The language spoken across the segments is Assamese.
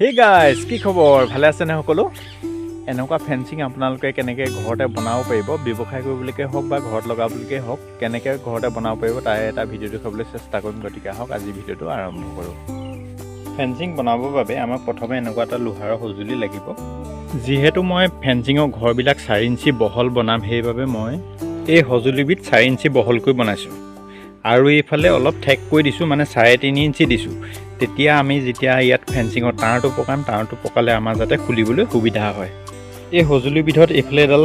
হে গাইজ, কি খবৰ? ভালে আছেনে সকলো? এনেকুৱা ফেঞ্চিং আপোনালোকে কেনেকৈ ঘৰতে বনাব পাৰিব, ব্যৱসায় কৰিবলৈকে হওক বা ঘৰত লগাবলৈকে হওক, কেনেকৈ ঘৰতে বনাব পাৰিব তাৰে এটা ভিডিঅ' দেখুৱাবলৈ চেষ্টা কৰিম। গতিকে আহক, আজি ভিডিঅ'টো আৰম্ভ কৰোঁ। ফেঞ্চিং বনাবৰ বাবে আমাক প্ৰথমে এনেকুৱা এটা লোহাৰৰ সঁজুলি লাগিব। যিহেতু মই ফেঞ্চিঙৰ ঘৰবিলাক 4 ইঞ্চি বহল বনাম, সেইবাবে মই এই সঁজুলিবিধ 4 ইঞ্চি বহলকৈ বনাইছোঁ আৰু এইফালে অলপ ঠেক কৰি দিছোঁ, মানে 3.5 ইঞ্চি দিছোঁ। তেতিয়া আমি যেতিয়া ইয়াত ফেঞ্চিঙৰ তাঁৰটো পকাম, তাঁৰটো পকালে আমাৰ যাতে খুলিবলৈ সুবিধা হয়। এই সঁজুলিবিধত এইফালে এডাল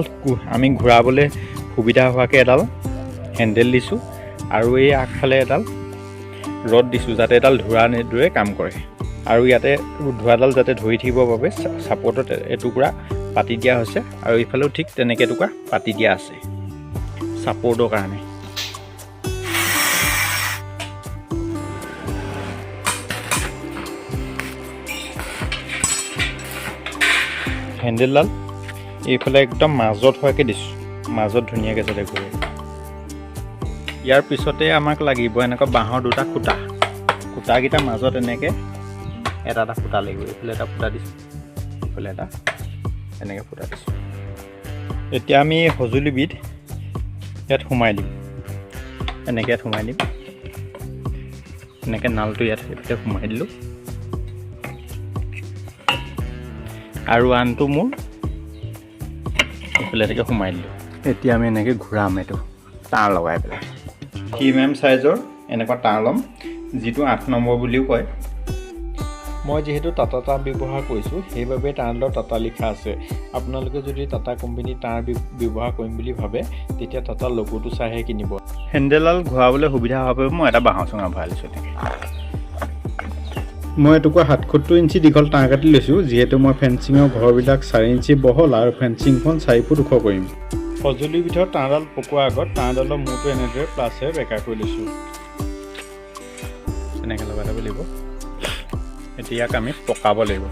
আমি ঘূৰাবলৈ সুবিধা হোৱাকৈ এডাল হেণ্ডেল দিছোঁ আৰু এই আগফালে এডাল ৰড দিছোঁ, যাতে এডাল ধোৰা দৰে কাম কৰে আৰু ইয়াতে ধোৰাডাল যাতে ধৰি থাকিবৰ বাবে ছাপৰ্টত এটুকুৰা পাতি দিয়া হৈছে আৰু এইফালেও ঠিক তেনেকৈ এটুকুৰা পাতি দিয়া আছে ছাপৰ্টৰ কাৰণে। হেণ্ডেলডাল এইফালে একদম মাজত হোৱাকৈ দিছোঁ, মাজত ধুনীয়াকৈ যাতে ঘূৰে। ইয়াৰ পিছতে আমাক লাগিব এনেকুৱা বাঁহৰ দুটা খুঁটা। খুঁটাকেইটাৰ মাজত এনেকৈ এটা এটা ফুটা লাগিব। এইফালে এটা ফুটা দিছোঁ, এইফালে এটা এনেকৈ ফুটা দিছোঁ। এতিয়া আমি এই সঁজুলিবিধ ইয়াত সোমাই দিম। এনেকৈ ইয়াত সোমাই দিম। এনেকৈ নালটো ইয়াত এইফালে সোমাই দিলোঁ আৰু আনটো মোৰ এইফালে এনেকৈ সোমাই দিলোঁ। এতিয়া আমি এনেকৈ ঘূৰাম এইটো তাঁৰ লগাই পেলাই। 3 এম চাইজৰ এনেকুৱা তাঁৰ ল'ম, যিটো 8 নম্বৰ বুলিও কয়। মই যিহেতু টাটা তাঁৰ ব্যৱহাৰ কৰিছোঁ, সেইবাবে তাঁৰডালত টাটা লিখা আছে। আপোনালোকে যদি টাটা কোম্পানীৰ তাঁৰ ব্যৱহাৰ কৰিম বুলি ভাবে, তেতিয়া টাটা লগ'টো চাইহে কিনিব। হেণ্ডেলডাল ঘূৰাবলৈ সুবিধা হোৱাৰ বাবে মই এটা বাঁহৰ চুঙা ভৰাই লৈছোঁ। এনেকৈ মই এটুকুৰা 77 ইঞ্চি দীঘল তাঁৰ কাটি লৈছোঁ, যিহেতু মই ফেঞ্চিঙৰ ঘৰবিলাক 4 ইঞ্চি বহল আৰু ফেঞ্চিংখন 4 ফুট ওখ কৰিম। সঁজুলিৰ ভিতৰত তাঁৰডাল পকোৱাৰ আগত তাঁৰডালৰ মূৰটো এনেদৰে প্লাচেৰে বেকা কৰি লৈছোঁ। এনেকৈ লগাই ল'ব লাগিব। এতিয়া ইয়াক আমি পকাব লাগিব।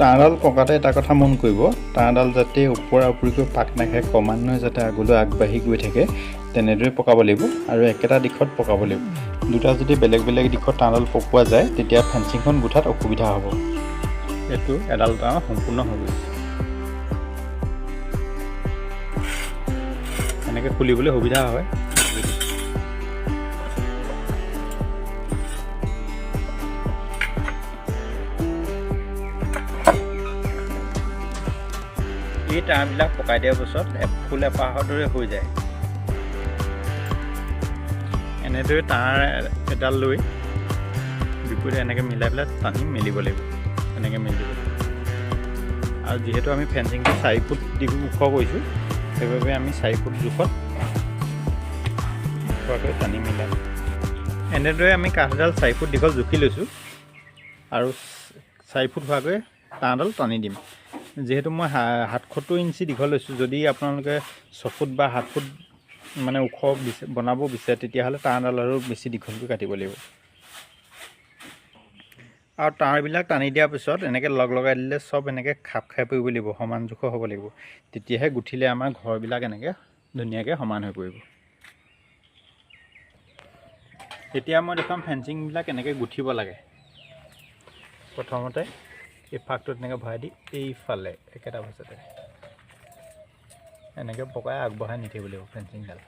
তাঁৰডাল পকাতে এটা কথা মন কৰিব, তাঁৰডাল যাতে ওপৰা উপৰিকৈ পাক নাখায়, ক্ৰমান্বয়ে যাতে আগলৈ আগবাঢ়ি গৈ থাকে, তেনেদৰে পকাব লাগিব আৰু একেটা দিশত পকাব লাগিব। দুটা যদি বেলেগ বেলেগ দিশত তাঁৰডাল পকোৱা যায়, তেতিয়া ফেঞ্চিংখন গোঠাত অসুবিধা হ'ব। এইটো এডাল তাঁৰ সম্পূৰ্ণ হৈ গৈছে। এনেকৈ খুলিবলৈ সুবিধা হয়। এই তাঁৰবিলাক পকাই দিয়াৰ পাছত ফুল এপাহৰ দৰে হৈ যায়। এনেদৰে তাঁৰ এডাল লৈ বিপৰীতে এনেকৈ মিলাই পেলাই টানি মেলিব লাগিব। এনেকৈ মেলি দিব লাগিব আৰু যিহেতু আমি ফেঞ্চিংটো 4 ফুট দীঘল ওখ কৰিছোঁ, সেইবাবে আমি 4 ফুট জোখত হোৱাকৈ টানি মিলাম। এনেদৰে আমি কাঠডাল 4 ফুট দীঘল জুখি লৈছোঁ আৰু 4 ফুট হোৱাকৈ তাঁৰডাল টানি দিম। যিহেতু মই 77 ইঞ্চি দীঘল লৈছোঁ, যদি আপোনালোকে 6 ফুট বা 7 ফুট মানে ওখ বনাব বিচাৰে, তেতিয়াহ'লে তাঁৰডাল আৰু বেছি দীঘলকৈ কাটিব লাগিব। আৰু তাঁৰবিলাক টানি দিয়াৰ পিছত এনেকৈ লগ লগাই দিলে চব এনেকৈ খাপ খাই পৰিব লাগিব, সমান জোখৰ হ'ব লাগিব। তেতিয়াহে গুঠিলে আমাৰ ঘৰবিলাক এনেকৈ ধুনীয়াকৈ সমান হৈ পৰিব। এতিয়া মই দেখুৱাম ফেঞ্চিংবিলাক কেনেকৈ গুঠিব লাগে। প্ৰথমতে এই ফাকটোত এনেকৈ ভৰাই দি এইফালে একেটা ভাঁজতে এনেকৈ পকাই আগবঢ়াই নি থাকিব লাগিব ফেঞ্চিংডাল।